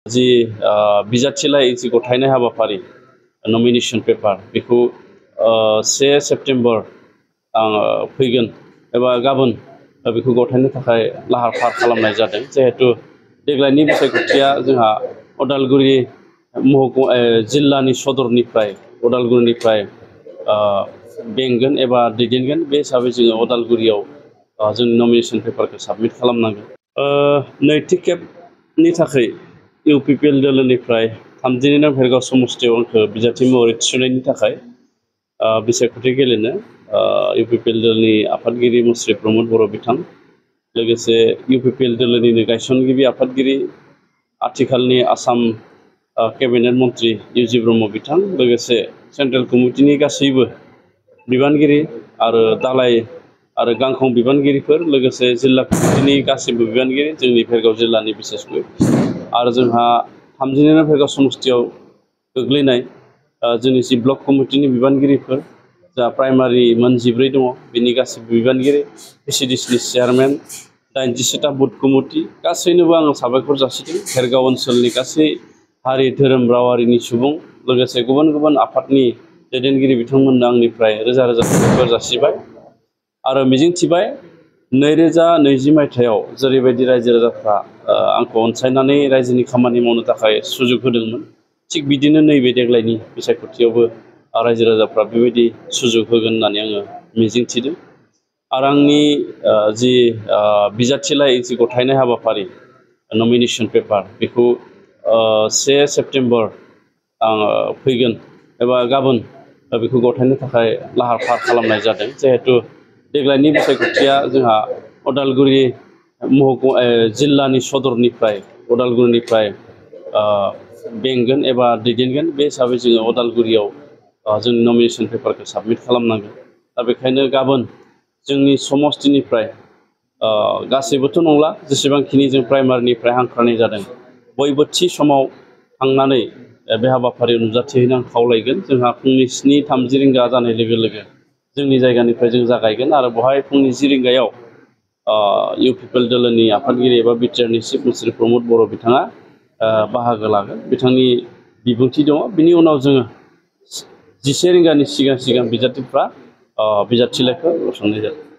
जि बिजाथिलाइ जि गथायनाय हाबाफारि nomination paper बेखौ 1 सेप्टेम्बर आं फैगोन एबा गाबोन बेखौ गथायनो थाखाय लाहार फाहार खालामनाय जादों। जिहेतु देग्लायनि बिसायख'थिया जोंहा उदालगुरि जिल्लानि सदरनिफ्राय उदालगुरिनिफ्राय बेंगोन एबा दैदेनगोन। बे हिसाबै जोङो उदालगुरियाव जोंनि नमिनेशन पेपारखौ साबमिट खालामनांगोन। नैथि खेबनि थाखाय इउपिपिएल दोलोनिफ्राय 32 नं भेरगाव समस्तियाव आंखौ बिजाथि महरै थिसननायनि थाखाय बिसायख'थि गेलेनो इउपिपिएल दोलोनि आफादगिरि मुस्रि प्रमद बर' बिथां, लोगोसे इउपिपिएल दोलोनिनो गायसनगिरि आफादगिरि आथिखालनि आसाम केबिनेट मन्त्रि इउजि ब्रह्म बिथां, लोगोसे सेन्ट्रेल कमिटिनि गासैबो बिबानगिरि आरो दालाइ आरो गांखं बिबानगिरिफोर, लोगोसे जिल्ला कमिटिनि गासैबो बिबानगिरि, जोंनि भेरगाव जिल्लानि बिसेसकै आरो जोंहा 32 नं भेरगाव समस्तियाव गोग्लैनाय जोंनि जि ब्लक कमिटिनि बिबानगिरिफोर, जा प्राइमारि मोन 14 दङ बिनि गासैबो बिबानगिरि, पिसिडिसिनि चेयारमेन, 87टा बुथ कमिटि गासैनोबो आङो साबायखर जासिदों। भेरगाव ओनसोलनि गासै हारि धोरोम रावारिनि सुबुं, लोगोसे गुबुन गुबुन आफादनि दैदेनगिरि बिथांमोननो आंनिफ्राय रोजा रोजा साबायखर जासिबाय आरो मिजिंथिबाय 2020 मायथाइयाव जेरैबायदि रायजो राजाफ्रा आंखौ अनसायनानै रायजोनि खामानि मावनो थाखाय सुजुग होदोंमोन, थिग बिदिनो नैबे देग्लायनि बिसायख'थियावबो रायजो राजाफ्रा बेबायदि सुजुग होगोन होननानै आङो मिजिंथिदों। आरो आंनि जि बिजाथिलाइ जि गथायनाय हाबाफारि नमिनेशन पेपार बेखौ 1 सेप्टेम्बर आं फैगोन एबा गाबोन बेखौ गथायनो थाखाय लाहार फाहार खालामनाय जादों। जिहेतु देग्लायनि बिसायख'थिया जोंहा उदालगुरि जिल्लानि सदरनिफ्राय उदालगुरिनिफ्राय बेंगोन एबा दैदेनगोन। बे हिसाबै जोङो उदालगुरियाव जोंनि नमिनेशन पेपारखौ साबमिट खालामनांगोन। दा बेखायनो गाबोन जोंनि समस्तिनिफ्राय गासैबोथ' नंला, जेसेबांखिनि जों प्राइमारिनिफ्राय हांख्रायनाय जादों बयबो थि समाव थांनानै बे हाबाफारियाव नुजाथिहैनो आं खावलायगोन। जोंहा फुंनि 7:30 रिंगा जानाय लोगो लोगो जोंनि जायगानिफ्राय जों जागायगोन आरो बेवहाय फुंनि 10 रिंगायाव इउपिपिएल दोलोनि आफादगिरि एबा बिटिआरनि चिफ मिनिस्टार प्रमद बर' बिथाङा बाहागो लागोन। बिथांनि बिबुंथि दङ। बिनि उनाव जोङो 11 रिंगानि सिगां बिजाथिफ्रा बिजाथिलाइखौ गसंनाय जागोन।